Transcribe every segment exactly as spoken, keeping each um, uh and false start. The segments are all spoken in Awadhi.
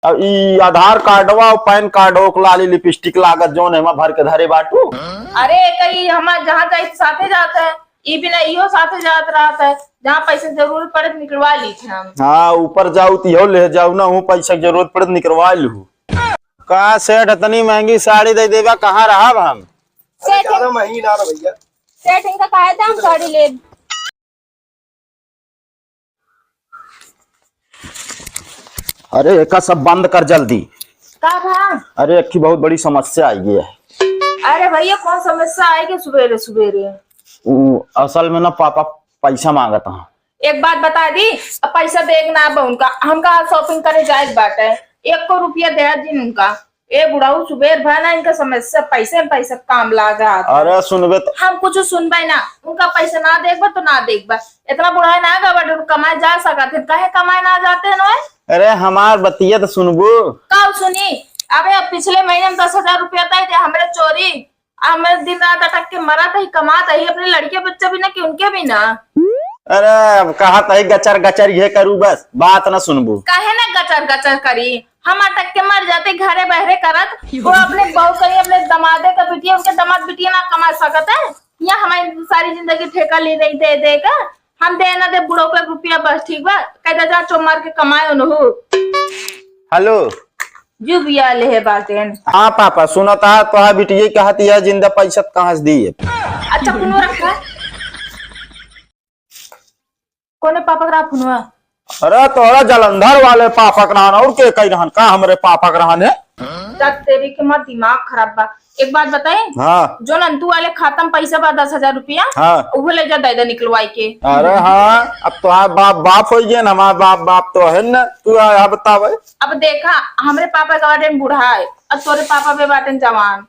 अब ई आधार कार्डवा और पैन कार्डवा के लाली लिपस्टिक लागत जौन एमा भर के धरे बाटू। अरे, कई हमार जहाँ जाई त साथे जात है, ई बिना इहो साथे जात रहत है, जहाँ पैसे जरूरत पड़े त निकलवा ली थे हम। हाँ, ऊपर जाऊ त इहो ले जाऊ ना, हूँ पैसा के जरूरत पड़े त निकलवा लू। का सेठ, इतनी महंगी साड़ी दे देबा, कहाँ रहब हम? सेठ, ज्यादा महंगी ना रह भैया। सेठ, इनका कहा था हम साड़ी ले। अरे, एका सब बंद कर जल्दी। का भा? अरे, एक ठे बहुत बड़ी समस्या आई है। अरे भैया, कौन समस्या आई के सुबेरे सुबेरे? उ, असल में ना पापा पैसा मांगत हैं। एक बात बता दी, अब पैसा देग ना बा उनका, हमका आज shopping करे जाए के बाटे, एको रुपया दे जिन उनका। ए बुढ़ऊ, सुबेर भर ना इनका समस्या, पैसे में पैसा काम लागा। अरे सुनबे तो। हम कुछ सुनबे ना, उनका पैसा ना देखबा तो ना देखबा। इतना बुढ़ाई ना गा बट कमाए जा सकत है, काहे कमाए ना जाते हैं नोए? अरे हमार बतिया तो सुनबू। का सुनी? अबे अब पिछले महीने में दस हजार रुपया दे दे हमरे चोरी, आ मैं दिन रात अटक के मरत ही, कमात ही, अपने लड़के बच्चा भी ना कि उनके भी ना। अरे अब कहत ही गचर गचर ये करू, बस बात ना सुनबू। काहे ना गचर गचर करी, हम अटक के मर जाते घरे बहरे करत, वो अपने बहू कहीं अपने दमादे का बिटिया, उनके दमाद बिटिया ना कमा सकत है, या हमारी सारी जिंदगी ठेका ले रही दे दे का, हम दे ना दे बुढ़ऊ का रुपया बस, ठीक बा, कह दे जा चो मार के कमाए उनहु। हेलो। जू बिया ले है बाटेन। हाँ पापा, सुनत हा, तोहार बिटिया कहत यह जिंदा पैसा कहाँ से दिए? अच्छा, फोन रखा। कोने पापा का फोनवा? अरे तोहरा जलंधर वाले पापा के रहन, और के कही रहन का हमरे पापा के रहन है? जब तेरी के मत दिमाग खराब बा। एक बात बताई? हाँ। जो नंतू वाले खाता में पैसा बा दस हजार रुपया, हाँ। उहे ले जा दे दे निकलवाई के। अरे हाँ, अब तोहार बाप बाप हो गए ना, हमार बाप बाप तो है ना। तू आ, आ बतावे। अब देखा, हमरे पापा के बाटे में बूढ़ा है और तोरे पापा पे बाटे में जवान।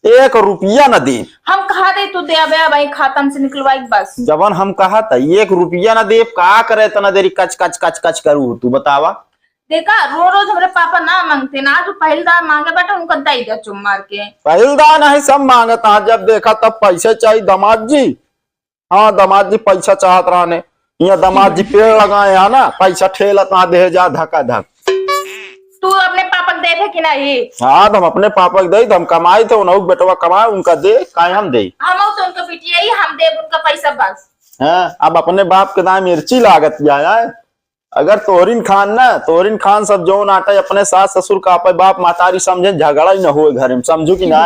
एक रुपया न दे। हम कहा दे तू दे अबे भाई खाता में से निकलवाई बस। जवन हम कहा था, एक रुपया न दे, का करे इतना देरी कच कच कच कच करू तू बतावा। देखा, रो रोज हमरे पापा ना मांगते ना, आज पहलदार मांगे बाटे, उनका दे दे चुम मार के। पहलदार नहीं, सब मांगत हाँ, जब देखा तब पैसे चाहिए दामाद जी। हाँ, दामाद जी पैसा चाहत रहने, यहाँ दामाद जी पेड़ लगाए हैं ना, पैसा ठेलत ना दे जा धका धक। तू अपने पापा के देबे कि नहीं? हाँ, तो हम अपने पापा के दे, तो हम कमाई थे, उन्हों बेटवा कमाए, उनका दे, काहे हम दे? हम तो उनका बिटिया ही, हम देब उनका पैसा बस। हाँ, अब अपने बाप के दाम मिर्ची लागत जाए, अगर तोहरिन खान ना, तोहरिन खान सब जौन आटे अपने सास ससुर का आपे बाप महतारी समझे, झगड़ा ही न होए घर में, समझू कि ना?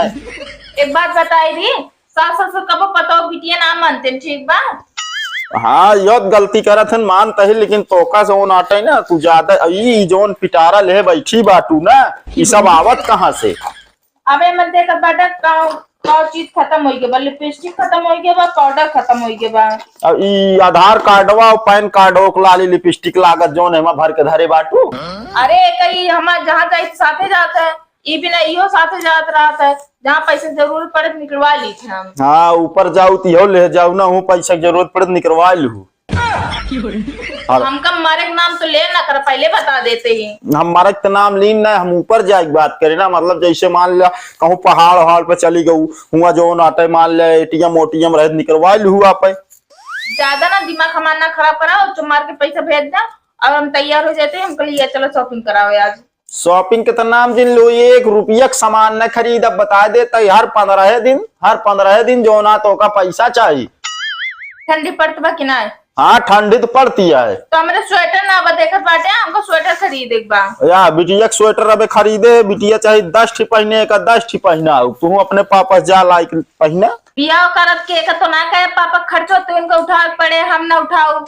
एक बात बताई दी, सास ससुर कबो पतोह बिटिया ना मानते, ठीक बा? हाँ, यो त गलती करत हन, मानत ही, लेकिन तोका जौन आटे ना, तू ज्यादा, ई जौन पिटारा ले बैठी बाटू ना, ई सब आवत कहाँ से? अबे मन देखत बाटे, का, का चीज खत्म होई गए बा, लिपस्टिक खत्म होई गए बा, पाउडर खत्म होई गए बा। अब ई आधार कार्डवा और पैन कार्डवा के लाली लिपस्टिक लागत जौन एमा भर के धरे बाटू। अरे, कई हमार जहाँ जाई त साथे जात है, ई बिना इहो साथे जात रहत है, जहाँ पैसे जरूरत पड़े त निकलवा ली थे हम। हाँ, ऊपर जाऊ त इहो ले जाऊ ना, हूँ पैसा के जरूरत पड़े त निकलवा लू। और हमका मरे के नाम तो ले ना कर, पहले बता देते ही। हम मरे के नाम लीन ना, हम ऊपर जाए के बात करे ना, मतलब जैसे मान लिया कहूँ पहाड़ वहाड़ पे चली गऊ, हुआ जौन आटे मान लिया एटीएम ओटीएम रहे निकलवा लू हुआ पे। ज्यादा ना दिमाग हमार ना खराब कराओ, जो मार के पैसा भेज दे और हम तैयार हो जाते हैं, हम कल ये चलो shopping कराओ आज। Shopping के तो नाम जिन लो, एक रुपया के सामान न खरीद। अब बता देता ही, हर पन्द्रह दिन, हर पन्द्रह दिन जो ना तो का पैसा चाहिए। ठंडी पड़त बा कि ना? हाँ, ठंडी तो पड़ती है। तो हमरे स्वेटर ना बा, देखत बाटे, हमको स्वेटर खरीदे के बा। या बिटिया के स्वेटर अबे खरीदे, बिटिया चाहे दस ठी पहने, एक दस ठी पहना हो, तू अपने पापा से जा लाइक पहना। बियाह करत के एक तो ना कहे पापा खर्चो, तू इनका उठावे के पड़े, हम ना उठाऊ।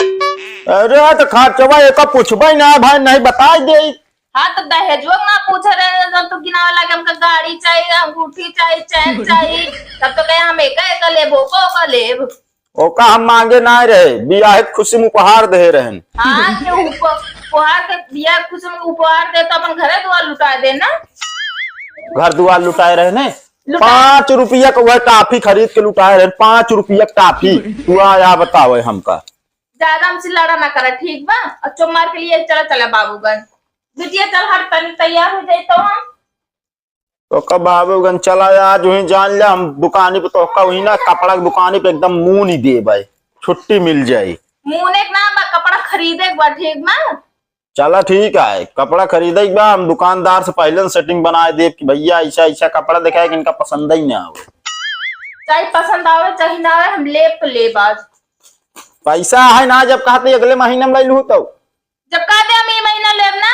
अरे तो खर्चवा एक पूछबे ना भाई, नहीं बताई दे। हाँ, तो दहेजुआ ना पूछे रहे, जब तो गिनावे लागे, हमका गाड़ी चाहिए, अंगूठी चाहिए, चैन चाहिए, तब तो कहे, "हम एका एका लेब, ओका ओका लेब।" ओका हम मांगे ना रहे, बियाह के खुशी में उपहार दे रहन। हाँ, ये उप-, उपहार के, बियाह के खुशी में उपहार दे, तो अपन घरे दुआर लुटा दे ना। घर दुआर लुटाए रहे ने? लुटा- पाँच रुपया का वह टाफी खरीद के लुटाए रहे, पाँच रुपया का टाफी। तू आ, या बतावे हमका। ज्यादा हमसे लड़ा ना करा, ठीक बा? और चुप मार के लिए चला, चला बाबूगंज। बिटिया, चल, हर तनी तैयार हो जाई तो हम। तो कब बाबूगंज चला, आज वहीं जान ले, हम दुकानी पे तोहका वहीं ना, कपड़ा के दुकानी पे एकदम मुंह नहीं दे भाई, छुट्टी मिल जाई। मुंह ने ना बा, कपड़ा खरीदे के बा, ठीक बा? चला ठीक है, कपड़ा खरीदे के बा, हम दुकानदार से पहिले setting बनाए देब कि भैया ऐसा ऐसा कपड़ा देखाए कि इनका पसंद ही ना आवे। चाहे पसंद आवे चाहे ना आवे, हम लेब तो लेब आज। पैसा है ना, जब कहते अगले महीने में ले लूँ तो। जब कहते हम ये महीना लेब ना,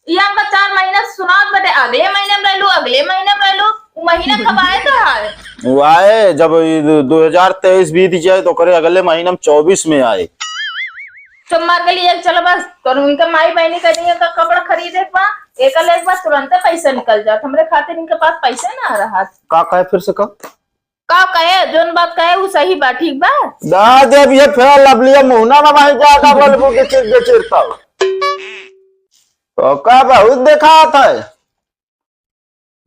ये हमका चार महीना सुनात बटे, अगले महीने में ले लूँ, अगले महीने में ले लूँ, वो महीना कब आए तो है? वो आए जब ये दो, दो हजार तेईस बीत जाए तो करे अगले महीने में चौबीस में आए। तो मर गली एक चलो बस, तो उनके माई बहनी कह दिए का कपड़ा खरीदे के बा, एक ले एक बा, तुरंत पैसा निकल जात। हमरे खातिर इनके पास पैसे ना रहत। का कहे फिर से का? का कहे, जोन बात कहे उ सही बा, ठीक बा? दा जब ये फेरा लवलिया मुहना में भाई ज्यादा बोलबू के चिर के चिरता। तो का बहुत देखात है।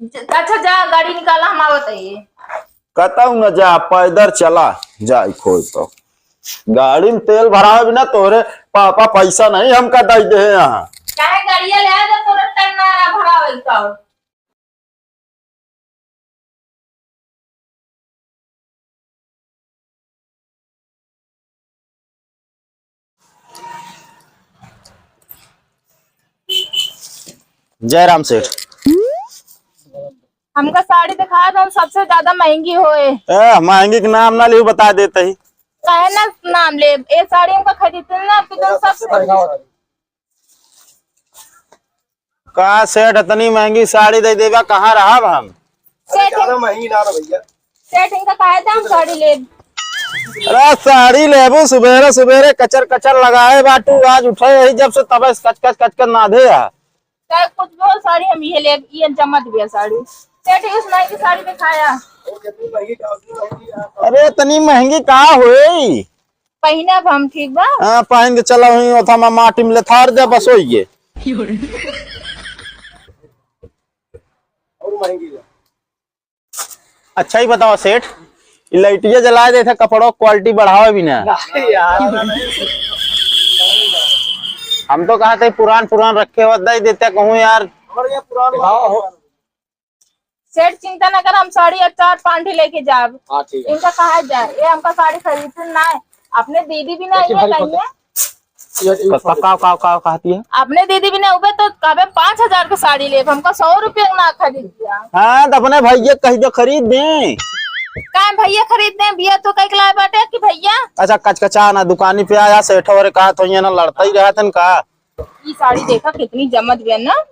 ज-, अच्छा जा गाड़ी निकाला, हम आवत है। कतऊ न जा, पैदल चला, जाई खोज तो। गाड़ी में तेल भरावे बिना तोहरे पापा पैसा नहीं हमका दे दे हैं यहाँ। काहे गाड़िया ले आ, जब तोरा टन्ना भरावे तो। जय राम सेठ। हमका साड़ी दिखा दो, सबसे ज्यादा महंगी होए। ए, महंगी के नाम ना लिहू, बता देते ही। काहे ना नाम ले? ए साड़ी हमका खरीदते ना, आपके जौन सबसे का सेठ, इतनी महंगी साड़ी दे देबा, कहाँ रहब हम? सेठ, ज्यादा महंगी ना रह भैया। सेठ, इनका काहे दाम साड़ी लेब? अरे साड़ी लेबू, सुबेरे सुबेरे कचर कचर लगाए बाटू, आज उठे यही जब से तब कच कच कच कच नाधे है। चाहे कुछ भी हो, साड़ी हम ये लेब, ये जमत भी है साड़ी। सेठ, इस महंगी साड़ी दिखाया। अरे इतनी महंगी का होई? पहिने अब हम, ठीक बा? हाँ, पहिन के चला हुई, ओथा मा माटी में लेथार दे, बस होई गे। अच्छा ही बताओ सेठ, ई लाइटिया जलाए देथे, कपड़ों quality बढ़ावे भी ना। नहीं यार। हम तो कहा थे पुरान पुरान रखे हुआ दे देते कहूँ यार। हमारे यहाँ पुरान वाला हो। सेठ चिंता ना कर, हम साड़ी एक चार पाँच ठे लेके जाब। हाँ, ठीक है। इनका कहा जाए, ये हमका साड़ी खरीदते ना है। अपने दीदी भी ना देखिए, ये भारी कहिए। ये, ये का, का, का, का, का कहती है? अपने दीदी भी ना उबे तो कबे पाँच हजार के साड़ी लेब, हमका सौ रुपया ना खरीद दिया। हाँ, तो अपने भैया कह दो खरीद दें। का भैया खरीद दें? भैया तो कह के लाए बाटे कि भैया। अच्छा, कचकचा ना दुकानी पे आया, सेठ और कहा तो ये ना लड़ता ही रहतन का। ये साड़ी देखा कितनी जमत गया ना।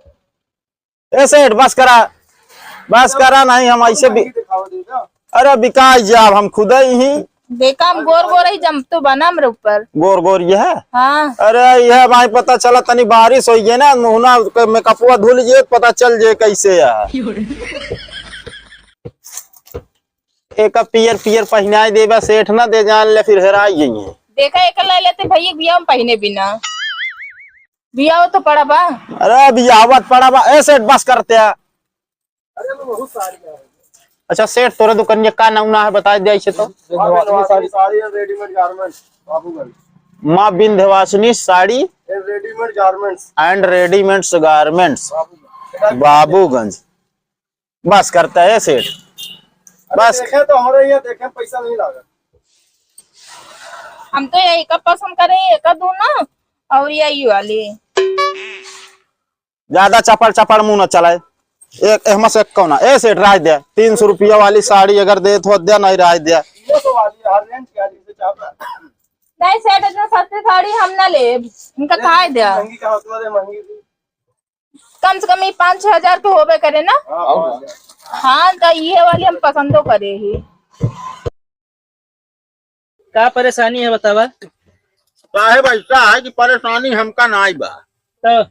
ए सेठ, बस करा, बस करा, नहीं हम ऐसे भी, अरे बिकाई जाब हम खुदे ही। देखा हम गोर गोर ही जम तो बना हमरे ऊपर। गोर गोर ये है? हाँ। अरे यह भाई पता चला तनी बारिश होई है ना, मुहना के मेकअपवा धुल जे, पता चल जे कैसे है। एक पियर पियर पहिनाई देबा सेठ ना दे जान ले फिर हेराई गई है। देखा एक ला लेते भैया, बियाह में पहिने बिना। बियाह तो पड़ा बा। अरे बियाह आवत पड़ा बा, ए सेठ बस करते हैं। अच्छा सेठ, तोरे दुकान ये का नाम ना है, बता दे ऐसे तो। विंध्यवासिनी साड़ी, साड़ी and readymade garments, बाबूगंज। माँ विंध्यवासिनी साड़ी and readymade garments। And readymades garments, बाबूगंज। बाबूगंज। बस करता है सेठ, अरे बस। देखे तो हमारे यहाँ देखे, पैसा नहीं लागा। हम तो यही का पसंद करें, एक दो ना, और यही वाली। ज्यादा चपड़ चपड़ मुंह न चलाए। एक एहमा से एक कौना, ए सेठ राय दे, तीन सौ रुपया वाली साड़ी अगर दे तो दे, नहीं राय दे। ये तो वाली हर रेंज की आदमी से चाहता है। नहीं सेठ, इतना सस्ती साड़ी हम ना लेब, इनका काहे दे? महंगी का होती है, महंगी भी। कम से कम ये पाँच छह हजार के होबे करे ना। हाँ, हाँ। हाँ, तो ये वाली हम पसंदो करे ही। का परेशानी है बतावा? साहेब, ऐसा है कि परेशानी हमका नाई बा। तो?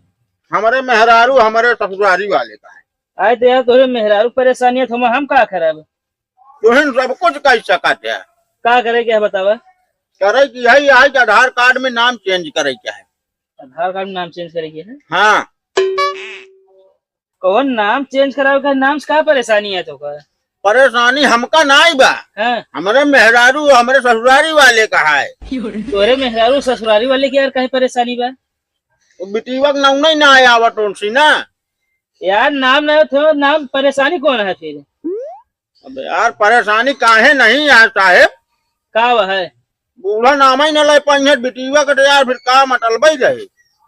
हमरे मेहरारू हमरे ससुरारी वाले का है। आए तो यार, तोरे मेहरारू परेशानी है तो हम, हम का करब? तुहिन सब कुछ कह सकत है। का करे के है बतावा? करे की है, यही कि आधार कार्ड में नाम change करे के है। आधार कार्ड में नाम change करे के है? हाँ। कौन नाम change करावे का? नाम से का परेशानी है तो का? परेशानी हमका नाई बा। हाँ। हमरे मेहरारू, हमरे ससुरारी वाले का है। तोरे मेहरारू ससुरारी वाले की यार काहे परेशानी बा? वो बिटिया के नाम नहीं ना आया आवत उनसे ना। यार नाम ना हो तो नाम परेशानी कौन है फिर? अब यार परेशानी काहे नहीं है साहेब? का वह है? बूढ़ा नाम ही न ले पाइए बिटिया के तो यार फिर का मतलब ही रहे?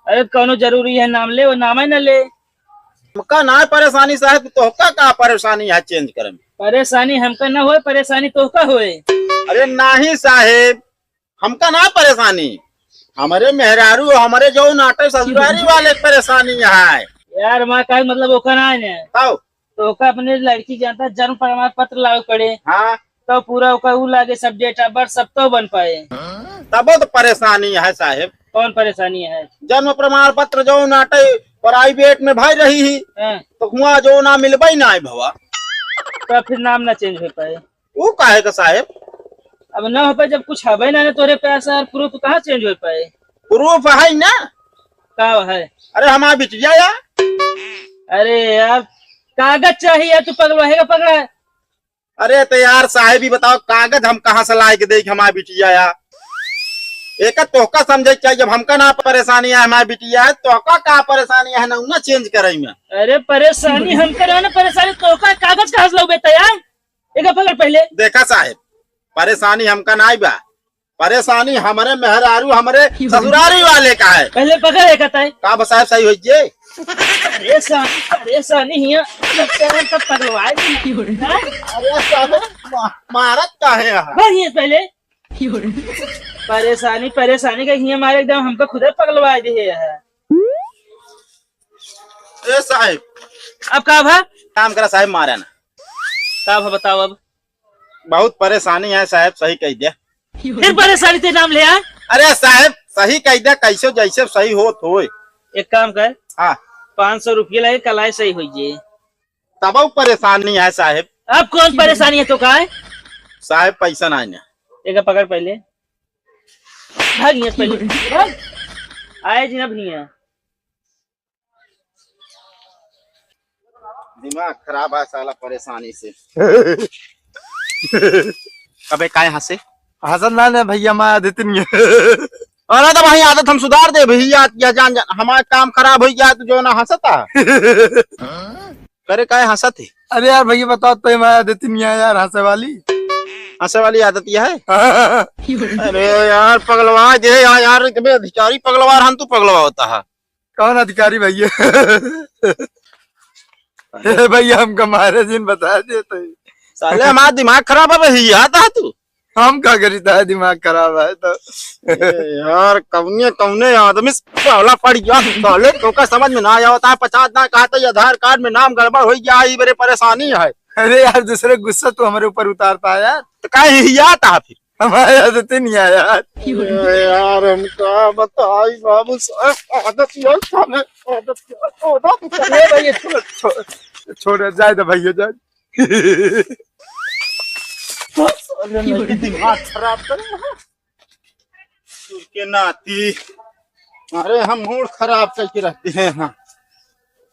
अरे कौनो जरूरी है नाम ले, वो नाम ही ना ले। हमका ना परेशानी साहेब, तोहका का परेशानी है change करे में? परेशानी हमका ना होए, परेशानी तोहका होए। अरे नाही साहेब, हमका ना परेशानी, हमरे मेहरारू, हमरे जौन आटे ससुरारी वाले के परेशानी है। यार, हमार का मतलब ओका ना है। तब? तो ओका अपने लड़की जानता, जन्म प्रमाण पत्र लावे पड़े। हाँ। तो पूरा ओका ऊ लागे, सब date of birth सब तो बन पाए। तबो तो परेशानी है साहेब। कौन परेशानी है? जन्म प्रमाण पत्र जौन आटे private में भई रही ही, हाँ। तो हुआ जो ना मिलबे ना है भवा। तो फिर नाम ना change हो पाए। ऊ काहे का साहेब? अब ना हो पाए, जब कुछ हबे ना, ना तोरे पास यार, proof कहाँ change हो पाए? Proof है ना। का है? अरे हमार बिटिया या। अरे यार, कागज चाहिए यार, तू पगला है का पगला है? अरे तो यार साहेब, ई बताओ, कागज हम कहाँ से लाए के देख हमार बिटिया या? एक तोहका समझे के चाहिए, जब हमका ना परेशानी है हमार बिटिया है, तोहका का परेशानी है ना, ना change करे में? अरे परेशानी हमका ना, ना परेशानी तोहका, कागज कहाँ से लौबे तैयार? एक पकड़ पहले। देखा साहेब, परेशानी हमका नाई बा, परेशानी हमरे मेहरारू, हमरे ससुरारी वाले का है। पहले पकड़ एक ताई। का बा साहेब, सही होइए? परेशानी, परेशानी हिया, जब तेरा तब पगलवाए दी। हाँ? अरे साहेब, मा-, मारत का है यहाँ? बढ़िए पहले। परेशानी, परेशानी का हिया मारे एकदम हमका खुदे पगलवाए दी है। ए साहेब। अब का भा? काम करा साहेब, मारा ना। का भा बताओ अब? बहुत परेशानी है साहेब, सही कह दे। फिर परेशानी ते नाम ले आ? अरे साहेब, सही कह दे, कैसे जैसे सही होत होए। एक काम कर। हाँ। पाँच सौ रुपये लगे, कल आए सही होइए। तब परेशानी है साहेब। अब कौन परेशानी है तो का है? साहेब पैसा ना है ना। एक पकड़ पहले। भाग यहाँ से पहले। भाग। आए जी ना भैया। दिमाग खराब है साला परेशानी से। अबे काहे हंसे? हंसत ना ने भैया, हमार आदत नहीं है। अरे तो भाई आदत हम सुधार दे भैया, या जान जान हमार काम खराब होइ गया तो जो ना हंसता। करे काहे हंसत है? अरे यार भैया बताओ तो हमार आदत नहीं है यार हंसे वाली। हंसे वाली आदत यह है? अरे यार पगलवा दे यार, यार कभी अधिकारी पगलवा रहन तू पगलवा होता है। कौन अधिकारी भैया? ए भैया, हमका मारे जिन बता देते। साले, हमार दिमाग खराब है भैया, आता है तू? हम का करी, तार दिमाग खराब है तो। ए यार, कौने, कौने आदमी से पाला पड़ गया? साले, तोका समझ में ना आवता है, पचास ना कहा था, ये आधार कार्ड में नाम गड़बड़ हो गया, ये बड़े परेशानी है। अरे यार, दूसरे गुस्सा तू हमरे ऊपर उतारता है यार। तो काहे हियाता है फिर? हमारे आदत ही नहीं आया यार। अरे यार, हम का बताई बाबू साहब, आदत यार, हमें आदत यार, आदत यार। ए भैया, छोड़, छोड़, छोड़, जाए दे भैया, जाए। बस, अरे, नहीं, दिमाग खराब कर। के नाती, अरे, हम मूड खराब करके रहते हैं, हाँ।